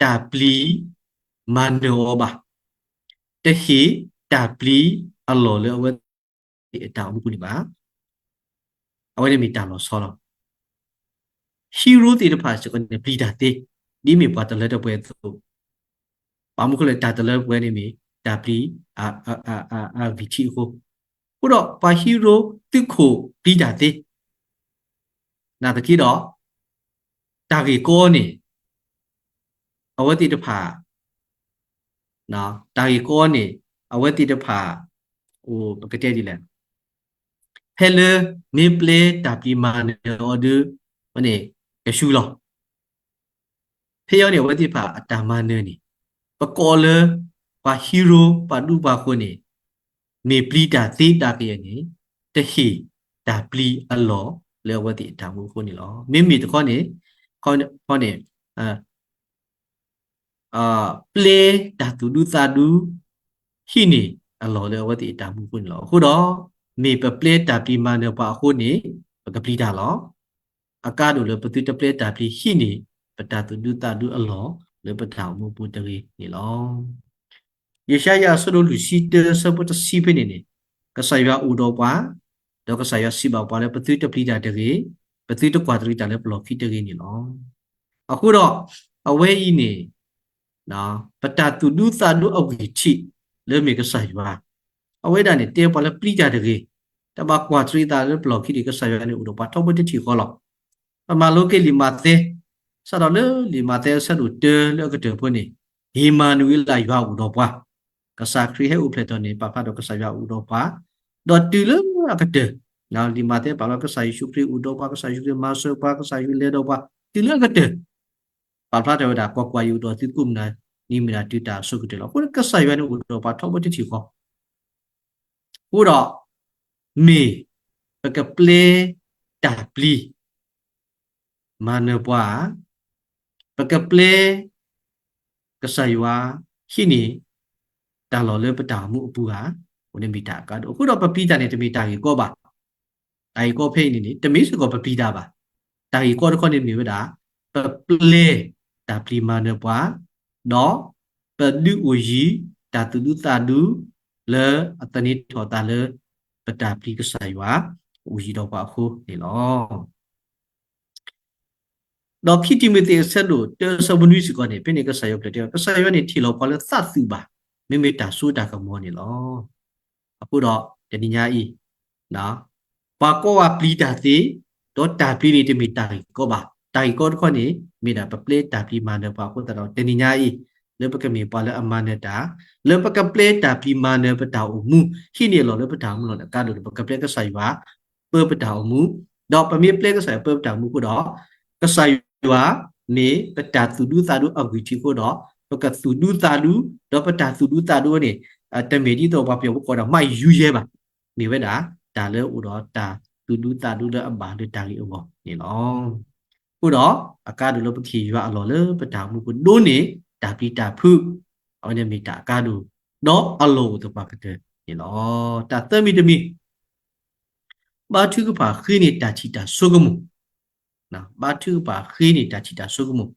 တၢ်ပျံၤမၤနၢၤအီၤဘၣ်, တဟ့ၣ်တၢ်ပျံၤအလီၢ်လၢအဝဲသ့ၣ်အတၢ်အိၣ်မူပူၤန့ၣ်ဘၣ်. အဝဲန့ၣ်မ့ၢ်တၢ်လီၤဆီလီၤ. hero သ့ၣ်တဖၣ်စ့ၢ်ကီးန့ၣ် ပျံၤတၢ်သ့, ဒ်မ့ၢ်ပှၤတလၢတပှဲၤအသိး, ဘၣ်မနုၤအဃိလဲၣ် တၢ်တလၢတပှဲၤန့ၣ်မ့ၢ် တၢ်ပျံၤ အဂံၢ်ထံးအဃိ, အဃိဒီးပှၤ hero သုးခိၣ်ပျံၤတၢ်သ့, နာ်သက့ဒီး တၢ်ဂ့ၢ်ကီန့ၣ် အဝဲသ့ၣ်တဖၣ် တၢ်ဂ့ၢ်ကီန့ၣ် အဝဲသ့ၣ်တဖၣ် အိၣ်ပကတဲဒ်လဲၣ်, ဖဲလၢမ့ၢ်ပျဲတၢ်ပျံၤမၤနၢၤအီၤဒီး အဝဲန့ၣ် ကဆူလီၤ. ဖဲအံၤန့ၣ် အဝဲသ့ၣ်တဖၣ်အတၢ်မၤနၢၤန့ၣ် ပကိးလၢ ပှၤဟံရိ ပှၤဒူပှၤဃိၤန့ၣ် မ့ၢ်ပျံၤတၢ်သ့တၢ်ကယဲၢ်န့ၣ် တဟ့ၣ်တၢ်ပျံၤအလီၢ်လၢအဝဲသ့ၣ်အတၢ်မူအဃိန့ၣ်လီၤ. မ့မ့ၢ်တခီန့ၣ် ခီန့ၣ် ပျဲတၢ်သူၣ်ဒူသးဒူ ဟံးန့ၢ်အလီၢ်လၢအဝဲသ့ၣ်အတၢ်မူအဃိန့ၣ်လီၤ. အဃိဒီး မ့ၢ်ပပျဲတၢ်ပျံၤမၤနၢၤပှၤအဃိန့ၣ် ပကပျံၤတၢ်လီၤ. အကါဒိၣ်လၢပသုတပျဲတၢ်ပျံၤဟံးန့ၢ် ပတၢ်သူၣ်ဒူသးဒူအလီၢ်လၢပတၢ်အိၣ်မူအပူၤတဂ့ၤန့ၣ်လီၤ. ယၡါယၤအဆၢဒိၣ်လွံၢ်ဆံတၢ အဆၢဖိတဆံဖဲန့ၣ်န့ၣ် ကစၢ်ယွၤအိၣ်ဒီးပှၤ, ဒီးကစၢ်ယွၤစံးဘၣ်ပှၤလၢပသုတပျံၤတၢ်တဂ့ၤ, ပသုတကွၢ်တရံးတၢ်လၢပလီၢ်ခံတဂ့ၤန့ၣ်လီၤ. အဃိဒီး အဝဲအံၤန့ၣ် ပတၢ်သူၣ်ဒူသးဒူအဝံၢ်ထံးလၢမ့ၢ်ကစၢ်ယွၤ, အဝဲဒၣ်န့ၣ် တဲပှၤလၢပျံၤတၢ်တဂ့ၤ, တဘၣ်ကွၢ်တရံးတၢ်လၢပလီၢ်ခံန့ၣ် ကစၢ်ယွၤန့ၣ်အိၣ်ဒီးပှၤထီဘိတထံၣ်ဃီလီၤ. ပမၤလိက့ၤလံာ်မးသဲ, စးထီၣ်လၢလံာ်မးသဲအဆၢဒိၣ်တၢလၢအကတၢၢ်ဖိန့ၣ်, ဧ့ၤမၤနူၤအ့လး ယွၤအိၣ်ဒီးပှၤ, ကစၢ်ခရံာ်ဟဲအိၣ်ဖျဲၣ်ထီၣ်န့ၣ် ပာ်ဖျါဒီးကစၢ်ယွၤအိၣ်ဒီးပှၤ, ဒီးတုၤလၢအကတၢၢ်, လံာ်မးသဲပာ်လီၤ ကစၢ်ယ့ၣ်ၡူးခရံာ်အိၣ်ဒီးပှၤ, ကစၢ်ယ့ၣ်ၡူးခရံာ်မၤစၢၤပှၤ, ကစၢ်ယ့ၣ်ၡူးခရံာ်လဲၤဒီးပှၤ, တုၤလၢအကတၢၢ် ပာ်ဖျါထီၣ်ဝဲဒၣ် ကွၢ်ကွၢ်, ယအိၣ်ဒီးသုကိးမုၢ်နၤ, နံၤမုၢ်နၤတုၤတၢ်အဆိကတၢၢ်လီၤ. အဃိကစၢ်ယွၤန့ၣ်အိၣ်ဒီးပှၤထီဘိတထံၣ်ဃီ, အဃိဒီး မ့ၢ်ပကပျဲတၢ်ပျံၤ မၤနၢၤပှၤ, ပကပျဲ ကစၢ်ယွၤ ဟံးန့ၢ် တၢ်လီၢ်လၢပတၢ်အိၣ်မူအပူၤဧါ, အဃိန့ၣ်မ့ၢ်တၢ်အကါဒိၣ်. အဃိဒီးပပျံၤတၢ်န့ၣ် တမ့ၢ်တၢ်ဂ့ၢ်ကီဘၣ်. တၢ်ဂ့ၢ်ကီဖဲအံၤန့ၣ်န့ၣ် တမ့ၢ်စ့ၢ်ကီးပပျံၤတၢ်ဘၣ်. တၢ်ဂ့ၢ်ကီတခီန့ၣ်မ့ၢ်ဝဲဒၣ် ပပျဲတၢ်ပျံၤမၤနၢၤပှၤ, ဒီးပဒုးအိၣ်ယံၤ တၢ်သူၣ်ဒူသးဒူ လၢအသန့ၤထီၣ်အသးလၢ ပတၢ်ပျံၤကစၢ်ယွၤ အိၣ်ယံၤဒီးပှၤအဃိန့ၣ်လီၤ. ဒီးခံတံၤမသ့းအဆၢဒိၣ်တၢအဆၢဖိနွံစ့ၢ်ကီးန့ၣ် ဖဲန့ၣ်ကစၢ်ယွၤကျဲတဲ ကစၢ်ယွၤန့ၣ် ထံၣ်လီၤပှၤလၢသးသူၣ်ဘၣ်, မ့မ့ၢ်တၢ်စိတၢ်ကမီၤန့ၣ်လီၤ. အဃိဒီးတနံၤညါအံၤ ပှၤကိးဂၤပျံၤတၢ်သ့, ဒီးတၢ်ပျံၤန့ၣ်တမ့ၢ်တၢ်ဂ့ၢ်ကီဘၣ်. တၢ်ဂ့ၢ်ကီတခီန့ၣ် မ့ၢ်ဒၣ်ပပျဲတၢ်ပျံၤမၤနၢၤပှၤအဃိသတးဒီး တနံၤညါအံၤ လၢပကမ့ၢ်ပှၤလၢအမၤနၢၤတၢ်, လၢပကပျဲတၢ်ပျံၤမၤနၢၤပတၢ်အိၣ်မူ, ဟံးန့ၢ်အလီၢ်လၢပတၢ်အိၣ်မူလီၤန့ၣ် အကါဒိၣ်န့ၣ် ပကပျဲကစၢ်ယွၤ ပၢပတၢ်အိၣ်မူ, ဒီးပမ့ၢ်ပျဲကစၢ်ယွၤပၢပတၢ်အိၣ်မူအဃိဒီး ကစၢ်ယွၤမ့ၢ်ပတၢ်သူၣ်ဒူသးဒူအဂံၢ်ထံးအဃိဒီး ပကသူၣ်ဒူသးဒူ, ဒီးပတၢ်သူၣ်ဒူသးဒူန့ၣ် တမ့ၢ်ဒ်သိးပှၤပယီၤဖိကိးဒၣ် မ့ၢ်ယူၤယဲဘၣ်. မ့ၢ်ဝဲဒၣ် တၢ်လၢအိၣ်ဒီးတၢ်သူၣ်ဒူသးဒူလၢအဘၣ်လၢတၢ်ဂ့ၢ်အဂီၢ်န့ၣ်လီၤ. အဃိဒီး အကါဒိၣ်လၢပကဟ့ၣ်ယွၤအလီၢ်လၢပတၢ်အိၣ်မူပူၤဒိၣ်န့ၢ် တၢ်ပျံၤတၢ်ဖုး, အဝဲန့ၣ်မ့ၢ်တၢ်အကါဒိၣ်, ဒီးအလီၢ်အိၣ်သပှၢ်ကတၢၢ်န့ၣ်လီၤ. တၢ်သၢမံၤတမံၤ ဘါထုကဖၣ်ဃ့န့ၢ်တၢ်ထံၣ်တၢ်ဆိကမိၣ်, ဘါထုကဖၣ်ဃ့န့ၢ်တၢ်ထံၣ်တၢ်ဆိကမိၣ်,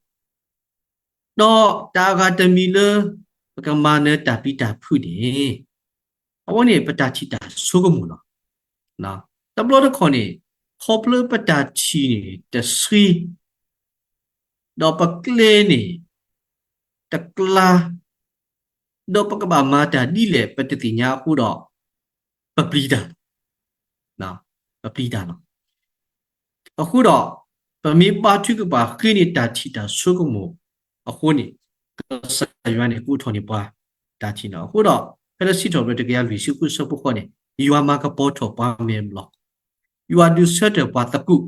ဒီးတၢ်အဂၤတမံၤလၢ ပကမၤနၢၤတၢ်ပျံၤတၢ်ဖုးန့ၣ် အဝဲန့ၣ်ပတၢ်ထံၣ်တၢ်ဆိကမိၣ်လီၤ. တဘျီတခီၣ်န့ၣ် ခီဖျိပတၢ်ထံၣ်န့ၣ်တဆှံ ဒီးပကျဲန့ၣ် တကျါ, ဒီးပကဘၣ်မၤတၢ်ဒ်လဲၣ် ပတသ့ၣ်ညါအဃိဒီး ပပျံၤတၢ်, ပပျံၤတၢ်လီၤ. အဃိဒီး ပမ့ၢ်ဘါထုကဖၣ်ဃ့န့ၢ်တၢ်ထံၣ်တၢ်ဆိကမိၣ်အဃိန့ၣ် ကစၢ်ယွၤန့ၣ် ကအိးထီၣ်န့ၢ်ပှၤတၢ်ထံၣ်န့ၣ်လီၤ. အဃိဒီး ဖဲလၢစံးထီၣ်ပတြၢၤတကယၤလွံၢ်ဆံဃုအဆၢဖိဃိးန့ၣ် ယွၤမၤကပီၤထီၣ်ပှၤမဲာ်ဘျီၣ်, ယွၤဒုးဆၢထၢၣ်ပှၤသကူး,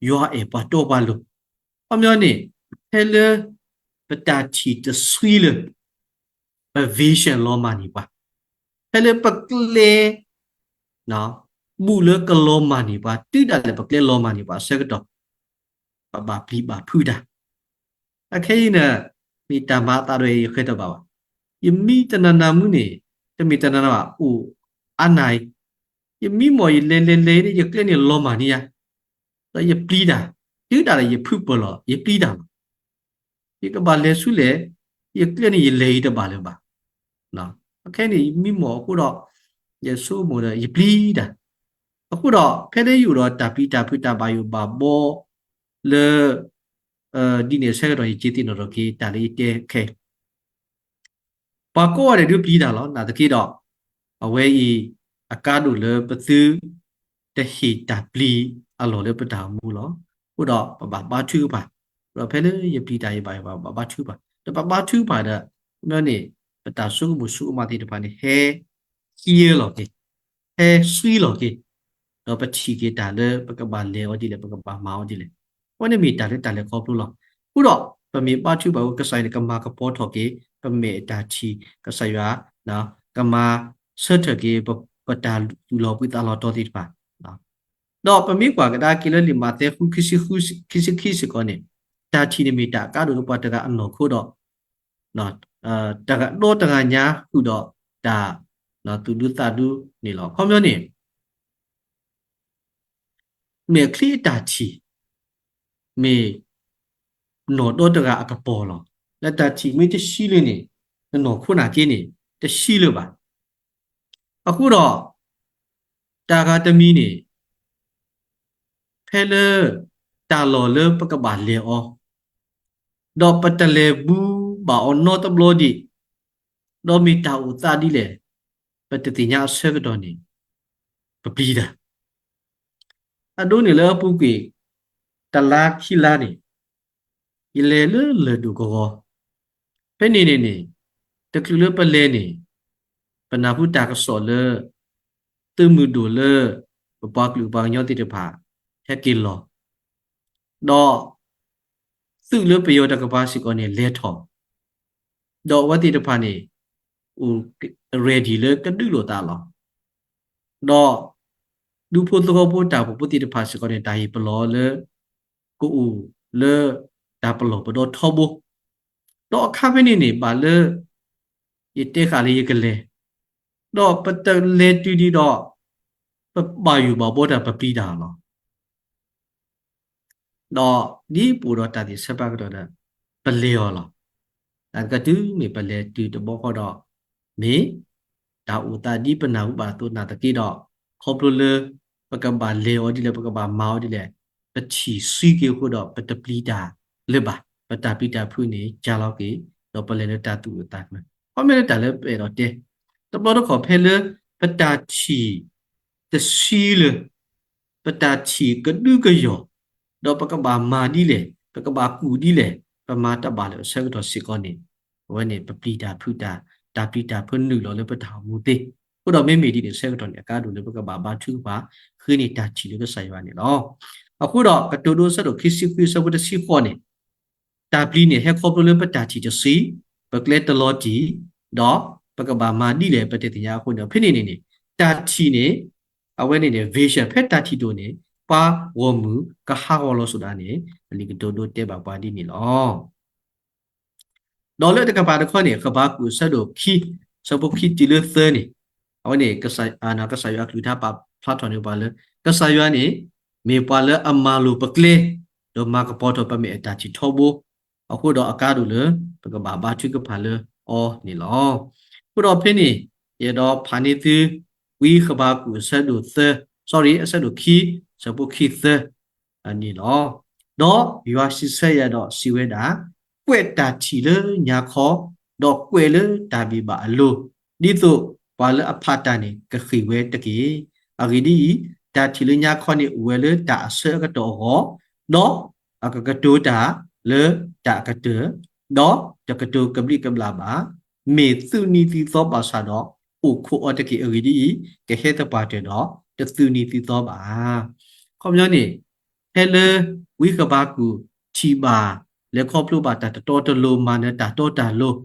ယွၤအဲၣ်ပှၤတီပှၤလိၤ, ခီပညီန့ၣ် ဖဲလၢ ပတၢ်ထံၣ်တဆှံလၢ ပ vision လီၤမၢ်န့ၢ်ပှၤ, ဖဲလၢပကျဲ ဘူးလၢကလီၤမၢ်န့ၢ်ပှၤ တုၤဒၣ်လဲာ်ပကျဲလီၤမၢ်န့ၢ်ပှၤအဆၢကတီၢ် ပဘၣ်ပျံၤဘၣ်ဖုးတၢ်. အခဲအံၤန့ၣ် မ့ၢ်တၢ်မၤအသးဒီးယဃဲၤတဘၣ်ဘၣ်. ယမံတနၤနၤမုၢ်န့ၣ် တမ့ၢ်တနၤနၤဘၣ် အိၣ်အါနၤအံၤ ယမံမီၢ်ယလဲၤလဲၤလဲၤန့ၣ် ယကျဲန့ၣ်လီၤမၢ်န့ၢ်ယၤ, ဒီးယပျံၤတၢ်, တုၤဒၣ်လဲာ်ယဖုးပၢၢ်လီၤ ယပျံၤတၢ်လီၤ. ယကဘၣ်လဲၤဆူလဲၣ်, ယကျဲန့ၣ်ယလဲၤအံၤတဘၣ်လၢၤဘၣ်. အခဲန့ၣ် ယမံမီၢ်အဃိဒီး ယဆိကမိၣ်ဒီးယပျံၤတၢ်. အဃိဒီး ဖဲလၢယအိၣ်ဒီးတၢ်ပျံၤတၢ်ဖုးတၢ်ဘၣ်ယိၣ်ဘၣ်ဘီလၢ ဒ်န့ၣ်အဆၢကတီၢ် ယက့ၤသ့ၣ်နီၣ်ထီၣ်က့ၤ တၢ်လၢယတဲခဲ ပှၤကိးဂၤဒဲးဒုးပျံၤတၢ်လီၤ. နာ်သက့ဒီး အဝဲအံၤ အကါဒိၣ်လၢပသု တဟ့ၣ်တၢ်ပျံၤအလီၢ်လၢပတၢ်အိၣ်မူလီၤ. အဃိဒီးပဘၣ်ဘါထုကဖၣ်, ဒီးဖဲလၢယပျံၤတၢ်ယဘၣ်ယိၣ်ဘၣ် ဘၣ်ဘါထုကဖၣ်, ဒီးပဘါထုကဖၣ်ဒီး မ့ၢ်န့ၣ် ပတၢ်ဆိကမိၣ်ဆူၣ်အိၣ်မးသ့ၣ်တဖၣ်န့ၣ် ဟဲ clear လီၤက့ၤ, ဟဲဆှံလီၤက့ၤ ဒီးပထံၣ်က့ၤတၢ်လၢပကဘၣ်လဲၤအီၤဒ်လဲၣ် ပကဘၣ်မၤအီၤဒ်လဲၣ်. အဝဲန့ၣ်မ့ၢ်တၢ်လၢတၢ်လဲၤခီဖျိလီၤ. အဃိဒီး ပမ့ၢ်ဘါထုကဖၣ်အဃိ ကစၢ်ယွၤန့ၣ် ကမၤကပီၤထီၣ်က့ၤ ပမဲာ်အတၢ်ထံၣ်, ကစၢ်ယွၤ ကမၤဆၢထၢၣ်က့ၤ ပတၢ်သူၣ်လီၤဘှံးသးလီၤတီၤသ့ၣ်တဖၣ် ဒီးပမ့ၢ်ကွၢ်ကဒါက့ၤလၢလံာ်မးသဲ ဃု ခံဆံခံစ့ၢ်ကီးန့ၣ်, တၢ်ထံၣ်န့ၣ်မ့ၢ်တၢ်အကါဒိၣ်လၢပှၤတဂၤအနီၢ်ခိဒီး တဂၤဒီတဂၤညါဃုာ်ဒီးတၢ်သူၣ်ဒူသးဒူန့ၣ်လီၤ. အခီပညီန့ၣ် မ့ၢ်အချံအတၢ်ထံၣ် မ့ၢ်နီၢ်ဒီတဂၤအကပီၤလီၤ. လၢတၢ်ထံၣ်မ့ၢ်တဆံလၢန့ၣ် နနီၢ်ခိနာ်က့န့ၣ် တဆံလၢၤဘၣ်. အဃိဒီး တၢ်ဂၤတမံၤန့ၣ် ဖဲလၢ တၢ်လီၢ်လၢပကဘၣ်လဲၤအီၤ ဒီးပတလဲၤဘူးဘၣ်အီၤနီတဘျီဒံး, ဒီးမ့ၢ်တၢ်အိၣ်သးဒ်လဲၣ် ပတသ့ၣ်ညါအဆၢကတီၢ်န့ၣ် ပပျံၤတၢ်. အဒိန့ၣ်လၢအပူၤကွံာ် တလါခံလါန့ၣ် ယလဲၤလၢလၢၢ်ဒိၣ်ကဝီၤ, ဖဲန့ၣ်န့ၣ်န့ၣ် တချုးလၢပလဲၤန့ၣ် ပနၢ်ဟူတၢ်ကစီၣ်လၢ သုးမုၢ်ဒိၣ်လၢ ပပှၤကလုာ်ပှၤကညီသ့ၣ်တဖၣ် ဟဲက့ၤလီၤ ဒီး သုးလၢပယီၤတကပၤစ့ၢ်ကီးန့ၣ် လဲၤထီၣ်, ဒီးအဝဲသ့ၣ်တဖၣ်န့ၣ် အိၣ် ready လၢကဒုးလိာ်သးလီၤ. ဒီး ဒူဖိသဝီဖိတၢ်အိၣ်ဖှိၣ်ဖိသ့ၣ်တဖၣ်စ့ၢ်ကီးန့ၣ် တၢ်ဟ့ၣ်ပလီၢ်လၢ ကအိၣ်လၢ တၢ်ပလီၢ်ပဒီထီဘိ, ဒီးအခါဖဲန့ၣ်န့ၣ် ဘၣ်လၢ ယတဲဃာ်လၢယကလဲၤ, ဒီးပတလဲၤတုၤဒံးဒီး ပဘၣ်ယိၣ်ဘၣ်ဘီတၢ် ပပျံၤတၢ်လီၤ. ဒီးဒ်ပအိၣ်ဒီးတၢ်သ့ၣ်ဆၢပာ်ကတီၢ်ဒီး ပလဲၤအီၤလီၤ. တၢ်ကတုၤမ့ၢ်ပလဲၤတုၤတဘျီဃီဒီး မ့ၢ် တၢ်အိၣ်သးဒ်ပနၢ်ဟူဘၣ်အသိးနာ်သက့ဒီး ခီဖျိလၢ ပကဘၣ်လဲၤအီၤဒ်လဲၣ် ပကဘၣ်မၤအီၤဒ်လဲၣ်, ပထံၣ်ဆှံက့ၤအဃိဒီး ပတပျံၤတၢ်လၢၤဘၣ်. ပတၢ်ပျံၤတၢ်ဖုးန့ၣ် ကၢ်လီၤက့ၤ ဒီးပလဲၤလၢတၢ်သူၣ်အုးသးအုး, ခီမ့ၢ်လၢတၢ်လၢပအဲၣ်ဒိးတဲ တဘျီတခီၣ်ဖဲလၢ ပတၢ်ထံၣ် တဆှံလၢၤ ပတၢ်ထံၣ်ကဒုကယီၢ်, ဒီးပကဘၣ်မၤဒ်လဲၣ် ပကဘၣ်ကူၣ်ဒ်လဲၣ် ပမၤတဘၣ်လၢၤအဆၢကတီၢ်စ့ၢ်ကီးန့ၣ် အဝဲန့ၣ် ပပျံၤတၢ်ဖုးတၢ်, တၢ်ပျံၤတၢ်ဖုးနုာ်လီၤလၢပတၢ်အိၣ်မူသ့. အဃိဒီးမ့မ့ၢ်ဒ်န့ၣ်အဆၢကတီၢ်န့ၣ် အကါဒိၣ်လၢပကဘၣ်ဘါထုကဖၣ် ဃ့န့ၢ်တၢ်ထံၣ်လၢကစၢ်ယွၤန့ၣ်လီၤ. အဃိဒီးကတိၤဒိအဆၢဒိၣ်ခံဆံဃုအဆၢဖိတဆံဃိးန့ၣ် တၢ်ပျံၤန့ၣ် ဟဲခီဖျိလၢပတၢ်ထံၣ်တဆှံ, ပကျဲတလီၤတံၢ်, ဒီးပကဘၣ်မၤဒ်လဲၣ် ပတသ့ၣ်ညါအဃိန့ၣ် ဖဲန့ၣ်န့ၣ်န့ၣ် တၢ်ထံၣ်န့ၣ် အဝဲန့ၣ်န့ၣ် vision ဖဲတၢ်ထံၣ်တအိၣ်န့ၣ် ပှၤဂီၢ်မုၢ်ကဟးဂီၤလီၤစ့ၢ်ဒၣ်န့ၣ် ပလံာ်ကတိၤဒိတဲဘၣ်ပှၤဒ်န့ၣ်လီၤ. ဒီးလၢတကပၤတခီန့ၣ် ဃဘးကူာ်အဆၢဒိၣ်ခံ အဆၢဖိခံတုၤလၢသၢန့ၣ် အဝဲန့ၣ် ကစၢ်ယွၤအကလုၢ်ကထါပာ်ဖျါထီၣ်န့ၢ်ပှၤလၢ ကစၢ်ယွၤန့ၣ် မ့ၢ်ပှၤလၢအမၤလိာ်ပကျဲ ဒီးမၤကပီၤထီၣ်ပမဲာ်အတၢ်ထံၣ်ထီဘိ အဃိဒီးအကါဒိၣ်လၢ ပကဘၣ်ဘါထုကဖၣ်လၢအီၤန့ၣ်လီၤ. အဃိဒီးဖဲန့ၣ် ယအဲၣ်ဒိးဖးန့ၢ်သု ဝံဃဘးကူာ်အဆၢဒိၣ်သၢ sorry အဆၢဒိၣ်ခံ အဆၢဖိခံသၢ န့ၣ်လီၤ. ဒီးယွၤစံးဆၢယၤဒီးစံးဝဲဒၣ်, ကွဲးတၢ်ထံၣ်လၢညါခီ, ဒီးကွဲးလၢတၢ်ဘ့ၣ်ဘၣ်အလိၤ, ဒ်သိးပှၤလၢအဖးတၢ်န့ၣ်ကဃ့ၢ်ဝဲတက့ၢ်. အဂ့ၢ်ဒ်အံၤ, တၢ်ထံၣ်လၢညါခီန့ၣ်အိၣ်ဝဲလၢတၢ်အဆၢအကတီၢ်အဂီၢ်, ဒီးအကကတိၤတၢ်လၢတၢ်အကတၢၢ်, ဒီးတကတိၤကဘျံးကဘျၣ်ဘၣ်. မ့ၢ်သုးနံၤသုးသီဘၣ်ဆၣ်ဒီး အိၣ်ခိးအီၤတက့ၢ်. အဂ့ၢ်ဒ်အံၤ, ကဟဲသပှၢ်တၢၢ်ဒီး တသုးနံၤသုးသီဘၣ်. အခီပညီန့ၣ် ဖဲလၢ ဝံဃဘးကူာ်ထံၣ်ဘၣ် လဲၤခီဖျိဘၣ်တၢ်တတီတလိၤ မၤနၢၤတၢ်တီတၢ်လိၤ,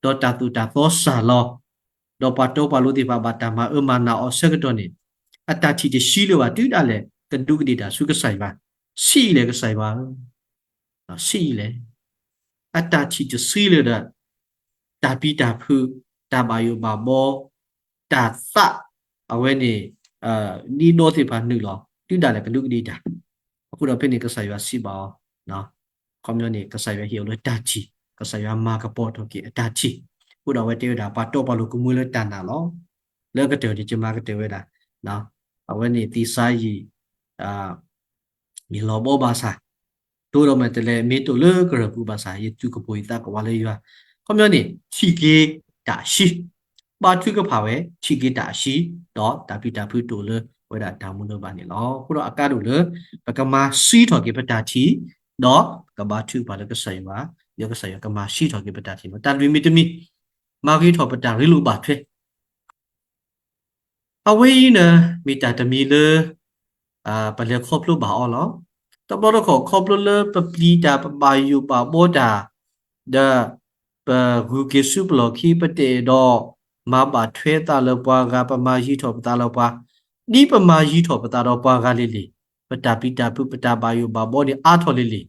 ဒီးတၢ်သိၣ်တၢ်သီစၢ်လီၤ, ဒီးပှၤတီပှၤလိၤသ့ၣ်တဖၣ်ဘၣ်တၢ်မၤအၢမၤနးအီၤအဆၢကတီၢ်န့ၣ်, အတၢ်ထံၣ်တဆှံလၢၤဘၣ် တုၤဒၣ်လဲာ် ကဒူးကဒ့ၣ်တၢ်ဆူကစၢ်ယွၤ, ဆံးအံၤလဲၣ်ကစၢ်ယွၤဧၢ, ဆံးအံၤလဲၣ်. အတၢ်ထံၣ်တဆှံလၢၤဒီး တၢ်ပျံၤတၢ်ဖုး, တၢ်ဘၣ်ယိၣ်ဘၣ်ဘီ, တၢ်သး, အဝဲန့ၣ် ဒ်ဒီသ့ၣ်တဖၣ်နုာ်လီၤ တုၤဒၣ်လဲာ်ကဒူးကဒ့ၣ်တၢ်, အဃိဒီးဖဲန့ၣ်ကစၢ်ယွၤစံးဘၣ်အီၤ, အခီပညီန့ၣ် ကစၢ်ယွၤဟ့ၣ်အီၤလၢတၢ်ထံၣ်, ကစၢ်ယွၤမၤကပီၤထီၣ်က့ၤအတၢ်ထံၣ်, အဃိဒီးအဝဲတဲဝဲဒၣ် ပှၤတီပှၤလိၤကမူလၢတၢ်နာ်လီၤ. လၢအကတၢၢ်န့ၣ် ယမၤကတၢၢ်ဝဲဒၣ်, အဝဲန့ၣ်သံစါယံာ် ယလီၤဘီဘၣ်ဆၣ်, တိဒီးမဲာ်တဲးလဲး မ့ၢ်တအိၣ်လၢကရၢၢ်ပူၤဘၣ်ဆၣ် ယသူၣ်ကပိာ်ယသးကဝးလၢယွၤ, အခီပညီန့ၣ် ထံၣ်က့ၤတၢ်အဆှံ, ဘါထုကဖၣ်ဝဲ ထံၣ်က့ၤတၢ်အဆှံ, ဒီးတၢ်ပျံၤတၢ်ဖုးတအိၣ်လၢဝဲဒၣ်တၢ်မူလၢၤဘၣ်န့ၣ်လီၤ. အဃိဒီးအကါဒိၣ်လၢ ပကမၤဆှံထီၣ်က့ၤပတၢ်ထံၣ်, ဒီးပကဘါထုကဖၣ်လၢကစၢ်ယွၤ, ဒီးကစၢ်ယွၤကမၤဆှံထီၣ်က့ၤပတၢ်ထံၣ်လီၤ. တၢ်လွံၢ်မံၤတမံၤ, မၤဂ့ၤထီၣ်ပတၢ်ရ့လိာ်ဘၣ်ထွဲ အဝဲအံၤန့ၣ် မ့ၢ်တၢ်တမံၤလၢ ပလဲၤခီဖျိဘၣ်အီၤလီၤ. တဘျီတခီၣ်ခီဖျိလၢပပျံၤတၢ် ပဘၣ်ယိၣ်ဘၣ်ဘီတၢ် ဒီး ပဂုၤက့ၤဆူပလီၢ်ခံ ပတအဲၣ်ဒိးမၤဘၣ်ထွဲသးလၢပှၤဂၤ ပမၤယံၤထီၣ်ပသးလၢပှၤ, ဒ်ပမၤယံၤထီၣ်ပသးဒီးပှၤဂၤလံၤလံၤ, ပတၢ်ပျံၤတၢ်ဖုး ပတၢ်ဘၣ်ယိၣ်ဘၣ်ဘီန့ၣ် အါထီၣ်လံၤလံၤ,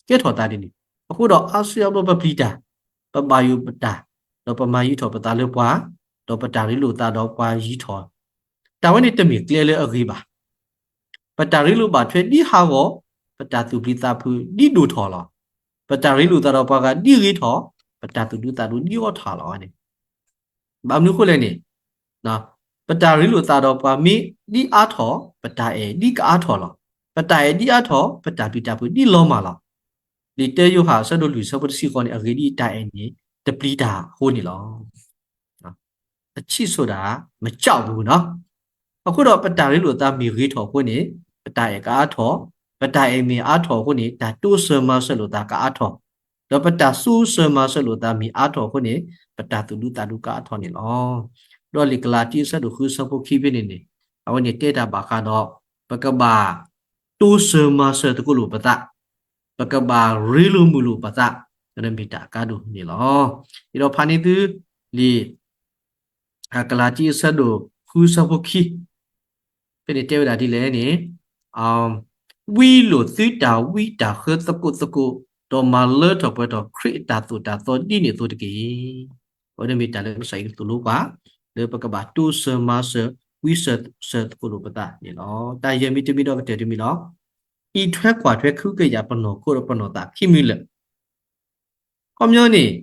ကဲထီၣ်သးဒ်န့ၣ်. အဃိဒီးအါစုအါဘျီပပျံၤတၢ်, ပဘၣ်ယိၣ်ပတၢ်, ဒီးပမၤယံၤထီၣ်ပသးလၢပှၤ, ဒီးပတၢ်ရ့လိာ်သးဒီးပှၤယံၤထီၣ်, တၢ်ဝဲန့ၣ်တမ့ၢ်ကျဲလၢအဂ့ၤဘၣ်. ပတၢ်ရ့လိာ်ဘၣ်ထွဲဒ်ဟးဂီၤ, ပတၢ်သူၣ်ပျံၤသးဖုးဒ်ဒိၣ်ထီၣ်လီၤ. ပတၢ်ရ့လိာ်သးဒီးပှၤဂၤဒ်ဂ့ၤထီၣ်, ပတၢ်သူၣ်ဒူသးဒူဒ်အီထီၣ်လီၤန့ၣ်. ဘၣ်မနုၤအဃိလဲၣ်န့ၣ်, ပတၢ်ရ့လိာ်သးဒီးပှၤမ့ၢ်ဒ်အါထီၣ်, ပတၢ်အဲၣ်ဒ်ကအါထီၣ်လီၤ. ပတၢ်အဲၣ်ဒ်အါထီၣ်, ပတၢ်ပျံၤတၢ်ဖုးဒ်လီၤမၢ်လီၤ. လံာ်တၢယိၤဟၣ်အဆၢဒိၣ်လွံၢ်ဆၢဖိတဆံဃိးန့ၣ် အဂ့ၢ်ဒ်အံၤ, တၢ်အဲၣ်န့ၣ် တပျံၤတၢ်အဃိန့ၣ်လီၤ. အဆံးစိဒၣ်မကၠီၣ်ပူၤနီၤ. အဃိဒီးပတၢ်ရ့လိာ်သးမ့ၢ်ဂ့ၤထီၣ်အဃိန့ၣ်, ပတၢ်အဲၣ်ကအါထီၣ်, ပတၢ်အဲၣ်မ့ၢ်အါထီၣ်အဃိန့ၣ်, တၢ်တိစၢၤမၤစၢၤလိာ်သးကအါထီၣ်, ဒီးပတၢ်တိစၢၤမၤစၢၤလိာ်သးမ့ၢ်အါထီၣ်အဃိန့ၣ်, ပတၢ်သူၣ်ဒူသးဒူကအါထီၣ်န့ၣ်လီၤ. ဒီးလံာ်ကလၤတံအဆၢဒိၣ်ဃုဆၢဖိခံဖဲန့ၣ်န့ၣ်, အဝဲန့ၣ်တဲတၢ်ဘၣ်ဃးဒီး ပကဘၣ်တိစၢၤမၤစၢၤသကိးလိာ်ပသး, ပကဘၣ်ရ့လိာ်မုာ်လိာ်ပသး, ဒီးမ့ၢ်တၢ်အကါဒိၣ်န့ၣ်လီၤ. ယဒီးဖးန့ၢ်သုလံာ် ကလၤတံအဆၢဒိၣ်ဃုဆၢဖိခံ, ဖဲန့ၣ်တဲဝဲဒၣ်ဒ်လဲၣ်န့ၣ်, ဝံလိာ်သုတၢ်ဝံတၢ်ဃၢသကိးသကိး, ဒီးမၤလၢထီၣ်ပှဲၤထီၣ်ခရံာ်အတၢ်သိၣ်တၢ်သီဒ်န့ၣ်အသိးတက့ၢ်. အဝဲန့ၣ်မ့ၢ်တၢ်လၢကစၢ်ယွၤသိၣ်လိပှၤ, လၢပကဘၣ်တိစၢၤမၤစၢၤ ဝံစၢၤစၢၤသကိးလိာ်ပသးန့ၣ်လီၤ. တၢ်ယဲၢ်မံၤတမံၤဒီးကတၢၢ်တမံၤလီၤ. အံးထွဲကွၢ်ထွဲကဟုကယာ်ပနီၢ်ခိဒီးပနီၢ်သးခံမံၤလၢာ် ခီပညီန့ၣ်,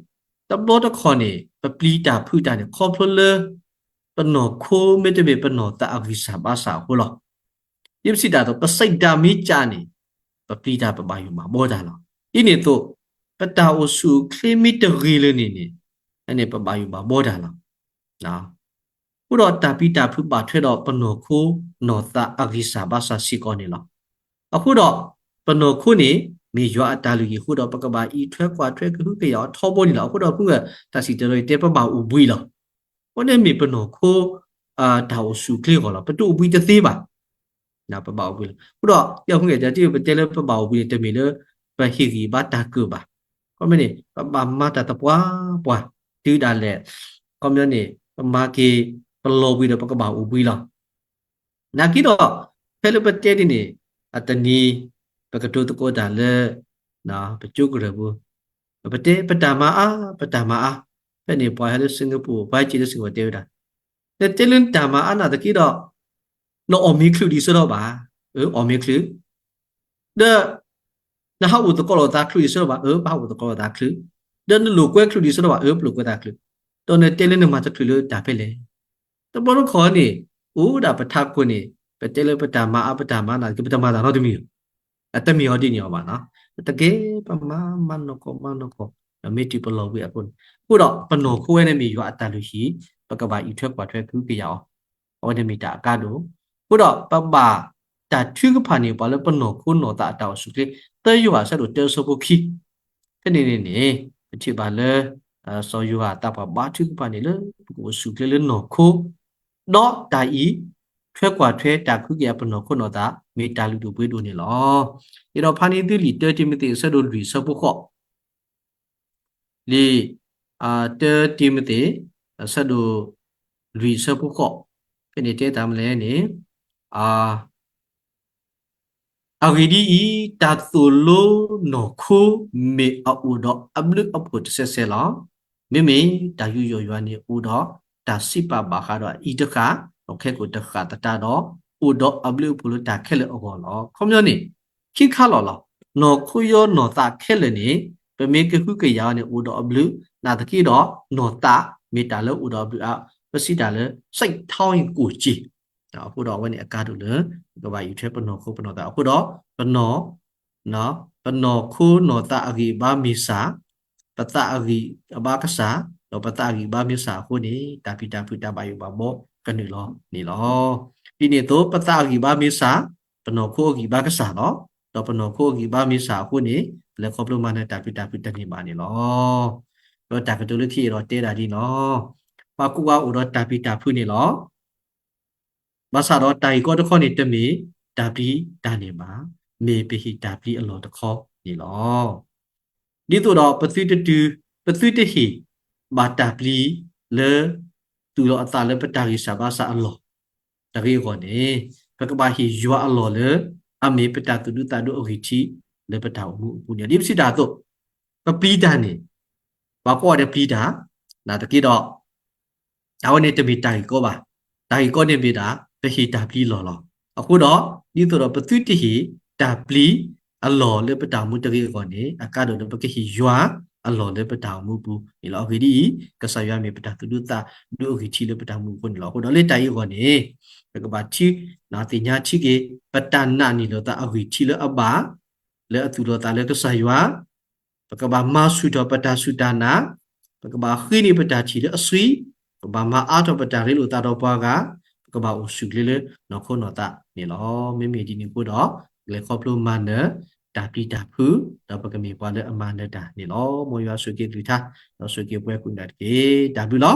တဘျီတခီၣ်န့ၣ် ပပျံၤတၢ်ဖုးတၢ်န့ၣ် ခီဖျိလၢ ပနီၢ်ခိမ့တမ့ၢ်ပနီၢ်သးအဂံၢ်စၢ်ဘါစၢ်အဃိလီၤ. ဒ်ပစံးတၢ်အသိး ပစံးတၢ်မ့ၢ်ကၢ်န့ၣ်, ပပျံၤတၢ်ပဘၣ်ယိၣ်ဘၣ်ဘီတၢ်လီၤ. ဒ်န့ၣ်အသိး, ပတၢ်အိၣ်ဆူၣ်အိၣ်ချ့မ့ၢ်တဂ့ၤလၢၤန့ၣ်န့ၣ်, န့ၣ်ပဘၣ်ယိၣ်ဘၣ်ဘီတၢ်လီၤ. အဃိဒီးတၢ်ပျံၤတၢ်ဖုးဘၣ်ထွဲဒီးပနီၢ်ခိနီၢ်သးအဂံၢ်စၢ်ဘါစၢ်စ့ၢ်ကီးန့ၣ်လီၤ. အဃိဒီး ပနီၢ်ခိန့ၣ် မ့ၢ်ယွၤအတၢ်လုၢ်ဟံၣ်အဃိဒီး ပကဘၣ်အံးထွဲကွၢ်ထွဲကဟုကယာ်အီၤထီဘိန့ၣ်လီၤ. အဃိဒီးဖုဂၢၢ်တၢ်စံၣ်တဲၤတဲပဘၣ်အိၣ်ဘှံးလီၤ. အဃိန့ၣ်မ့ၢ်ပနီၢ်ခိ တၢ်အိၣ်ဆူၣ်အိၣ်ချ့အဂီၢ်လီၤ. ပတအိၣ်ဘှံးတသ့ဘၣ်. ပဘၣ်အိၣ်ဘှံးလီၤ. အဃိဒီး ယဖုဂၢၢ်တၢ်စံၣ်တဲၤတဲပတဲလၢပဘၣ်အိၣ်ဘှံးန့ၣ် တမ့ၢ်လၢ ပဟ့ၣ်ဂံၢ်ဘါတၢ်ကၢၢ်ဘၣ်. ခီမ့ၢ်န့ၣ် ပဘၣ်မၤတၢ်သပှၢ်ပှၢ် တုၤဒၣ်လဲာ် ခီမ့ၢ်န့ၣ် ပမၤက့ၤ ပလီၤဘှံးဒီးပကဘၣ်အိၣ်ဘှံးလီၤ. နာ်က့ဒီး ဖဲလၢပတဲဒ်န့ၣ် အတနံၤ ပကတိၤသကိးတၢ်လၢ ပကၠိကရၢၢ်ပူၤ ပတဲပတၢ်မၤအါ ပတၢ်မၤအါ, ဖဲန့ၣ်ပှၤဟဲလၢစ့ၣ်ကပူၤ ပှၤဟဲက့ၤလၢစ့ၣ်ကပူၤတဲဝဲဒၣ်, နတဲလၢနတၢ်မၤအါနာ်သက့ဒီး နအီၣ်မ့ၤချုးဒံးဆၢထီၣ်ဘၣ်. အၢ အီၣ်မ့ၤချုး ဒီး နဟးအိၣ်သကိးလိာ်သးချုးဒံးဆၢထီၣ်ဘၣ်. အၢ ပဟးအိၣ်သကိးလိာ်သးချုး, ဒီးနလိာ်ကွဲချုးဒံးဆၢထီၣ်ဘၣ်. အၢ ပလိာ်ကွဲသးချုး, ဒီးနတဲလၢနမၤတချုးလၢတၢ်ဖဲလဲၣ်. တဘျီတခီၣ်န့ၣ် အိၣ်ဒၣ်ပထးခိၣ်န့ၣ် ပတဲလၢပတၢ်မၤအါ ပတၢ်မၤနာ်သက့ ပတမၤတၢ်နီတမံၤ အတမ့ၢ်အီၤဒ်န့ၣ်အီၤဘၣ်နီၤ. တကဲ ပမၤမၤနီၢ်ကီၢ်မၤနီၢ်ကီၢ် ဒီးမ့ၢ်တုၤပလီၤဘှံးအဃိန့ၣ်, အဃိဒီးပနီၢ်ခိဝဲန့ၣ်မ့ၢ်ယွၤအတၢ်လုၢ်ဟံၣ်, ပကဘၣ်အံးထွဲကွၢ်ထွဲကဟုကယာ်အီၤ, အဝဲန့ၣ်မ့ၢ်တၢ်အကါဒိၣ်, အဃိဒီးပဘၣ်တၢ်ထုကဖၣ်န့ၢ်ပှၤလၢပနီၢ်ခိနီၢ်သးအတၢ်အိၣ်ဆူၣ်အိၣ်ချ့, သၢယိၤဟၣ်အဆၢဒိၣ်တၢအဆၢဖိခံ ဖဲန့ၣ်န့ၣ်န့ၣ် ပထံၣ်ဘၣ်လၢ စီၤယိၤဟၣ်သးပှၢ်ဘါထုကဖၣ်န့ၣ်လၢ ပကအိၣ်ဆူၣ်အိၣ်ချ့လၢနီၢ်ခိ, ဒီးတၢ်အံးထွဲကွၢ်ထွဲတၢ်ကဟုကယာ်ပနီၢ်ခိနီၢ်သး မ့ၢ်တၢ်လုၢ်ဒိၣ်ပှ့ၤဒိၣ်န့ၣ်လီၤ. ယဒီးဖးန့ၢ်သုလံာ်တၢတံၤမသ့းအဆၢဒိၣ်လွံၢ်အဆၢဖိဃိး, လံာ် တၢတံၤမသ့း အဆၢဒိၣ်လွံၢ်အဆၢဖိဃိး, ဖဲန့ၣ်တဲတၢ်မနုၤလဲၣ်န့ၣ် အဂ့ၢ်ဒ်အံၤ, တၢ်သိၣ်လိနီၢ်ခိမ့ၢ်အအိၣ်ဒီးအဘျုးအဖှိၣ်တစဲးစဲးလီၤ. မ့မ့ၢ်တၢ်ယူးယီၣ်ယွၤန့ၣ် အိၣ်ဒီးတၢ်စံးပာ်ဘၣ်ဃးဒီးအအံၤတဃၣ်, ဒီးခဲကိာ်တဃၣ်သတးဒီး အိၣ်ဒီးအဘျုးအဖှိၣ်လၢတၢ်ခဲလၢာ်အဂီၢ်လီၤ. ခီပညီန့ၣ် ခံခါလီၤလီၤ. နီၢ်ခိယီနီၢ်သးခဲလၢာ်န့ၣ် ပမ့ၢ်ကဟုကယာ်အီၤန့ၣ် အိၣ်ဒီးအဘျုး, နာ်သက့ဒီး နီၢ်သးမ့ၢ်တၢ်လၢအိၣ်ဒီးအဘျုးအါ, ပစံးတၢ်လၢ စိတ်ထောင်းရင်ကိုယ်ကြည် အဃိဒီးအဝဲန့ၣ်အကါဒိၣ်လၢ ပကဘၣ်အံးထွဲပနီၢ်ခိပနီၢ်သးအဃိဒီး ပနီၢ် ပနီၢ်ခိနီၢ်သးအဂံၢ်အဘါမ့ၢ်စၢ်, ပသးအဂံၢ်အဘါကစၢ်, ဒီးပသးအဂံၢ်အဘါမ့ၢ်စၢ်အဃိန့ၣ် တၢ်ပျံၤတၢ်ဖုးတၢ်ဘၣ်ယိၣ်ဘၣ်ဘီကနုာ်လီၤန့ၣ်လီၤ. ဒ်န့ၣ်အသိး ပသးအဂံၢ်အဘါမ့ၢ်စၢ်, ပနီၢ်ခိအဂံၢ်အဘါကစၢ်လီၤ. ဒီးပနီၢ်ခိအဂံၢ်အဘါမ့ၢ်စၢ်အဃိန့ၣ် ပလဲၤခီဖျိမၤနၢၤတၢ်ပျံၤတၢ်ဖုးတန့ၢ်ဘၣ်န့ၣ်လီၤ. ဒီးတၢ်ကတိၤလၢခံအံၤဒီးတဲဒၣ်ဒ်န့ၣ်လီၤ. ပှၤကိးဂၤအိၣ်ဒီးတၢ်ပျံၤတၢ်ဖုးန့ၣ်လီၤ. ဘၣ်ဆၣ်ဒီးတၢ်ဂ့ၢ်ကီတခီန့ၣ် တမ့ၢ် တၢ်ပျံၤတၢ်န့ၢ်ဘၣ်, မ့ၢ်ပဟ့ၣ်တၢ်ပျံၤအလီၢ်တခီန့ၣ်လီၤ. ဒ်သိးဒီးပသုတတုၤ, ပသုတဟ့ၣ်ဘၣ်တၢ်ပျံၤလၢ သူၣ်လီၤအသးလၢပတၢ်ဂံၢ်စၢ်ဘါစၢ်အလီၢ် တဂ့ၤအဂီၢ်န့ၣ်, ပကဘၣ်ဟ့ၣ်ယွၤအလီၢ်လၢ အမ့ၢ်ပတၢ်သူၣ်ဒူသးဒူအဂံၢ်ထံးလၢပတၢ်အိၣ်မူအပူၤန့ၣ်လီၤ. ဒ်ပစံးတၢ်အသိး, ပပျံၤတၢ်န့ၣ် ပှၤကိးဂၤဒဲးပျံၤတၢ်, နာ်သက့ဒီး အဝဲန့ၣ်တမ့ၢ်တၢ်ဂ့ၢ်ကီဘၣ်. တၢ်ဂ့ၢ်ကီန့ၣ်မ့ၢ်ဒၣ် ပဟ့ၣ်တၢ်ပျံၤလီၢ်လီၤ. အဃိဒီး ဒ်သိးဒီးပသုတဟ့ၣ်တၢ်ပျံၤအလီၢ်လၢပတၢ်အိၣ်မူတဂ့ၤအဂီၢ်န့ၣ်, အကါဒိၣ်ဒီးပကဟ့ၣ်ယွၤအလီၢ်လၢပတၢ်အိၣ်မူပူၤန့ၣ်လီၤ. အဂ့ၢ်ဒ်အံၤ, ကစၢ်ယွၤမ့ၢ်ပတၢ်သူၣ်ဒူသးဒူအဂံၢ်ထံးလၢပတၢ်အိၣ်မူအဃိန့ၣ်လီၤ. အဃိဒီးလၢတၢ်အံၤအဂီၢ်န့ၣ်, ပကဘၣ်ထံၣ်, သ့ၣ်ညါထံက့ၤ ပတၢ်နာ်န့ၢ်လီၤသးအဂံၢ်ထံးလၢအဘၣ်, လၢအသူၣ်လီၤသးလၢကစၢ်ယွၤ, ပကဘၣ်မၤဆူၣ်ထီၣ်ပတၢ်စူၢ်တၢ်နာ်, ပကဘၣ်ဃ့န့ၢ်ပတၢ်ထံၣ်လၢအဆှံ, ပကဘၣ်မၤအါထီၣ်ပတၢ်ရ့လိာ်သးဒီးပှၤဂၤ, ပကဘၣ်အိၣ်ဆူၣ်ချ့လၢနီၢ်ခိနီၢ်သးန့ၣ်လီၤ. မ့မ့ၢ်ဒ်န့ၣ်အဃိဒီး, ကလဲၤခီဖျိမၤနၢၤတၢ်ပျံၤတၢ်ဖုး, ဒီးပကမ့ၢ်ပှၤလၢအမၤနၢၤတၢ်န့ၣ်လီၤ. မ်ယွၤဆိၣ်ဂ့ၤက့ၤအကလုၢ်ကထါ, ဒီးဆိၣ်ဂ့ၤက့ၤပှၤကိးဂၤဒဲးတက့ၢ်. တၢ်ဘျုးလီၤ.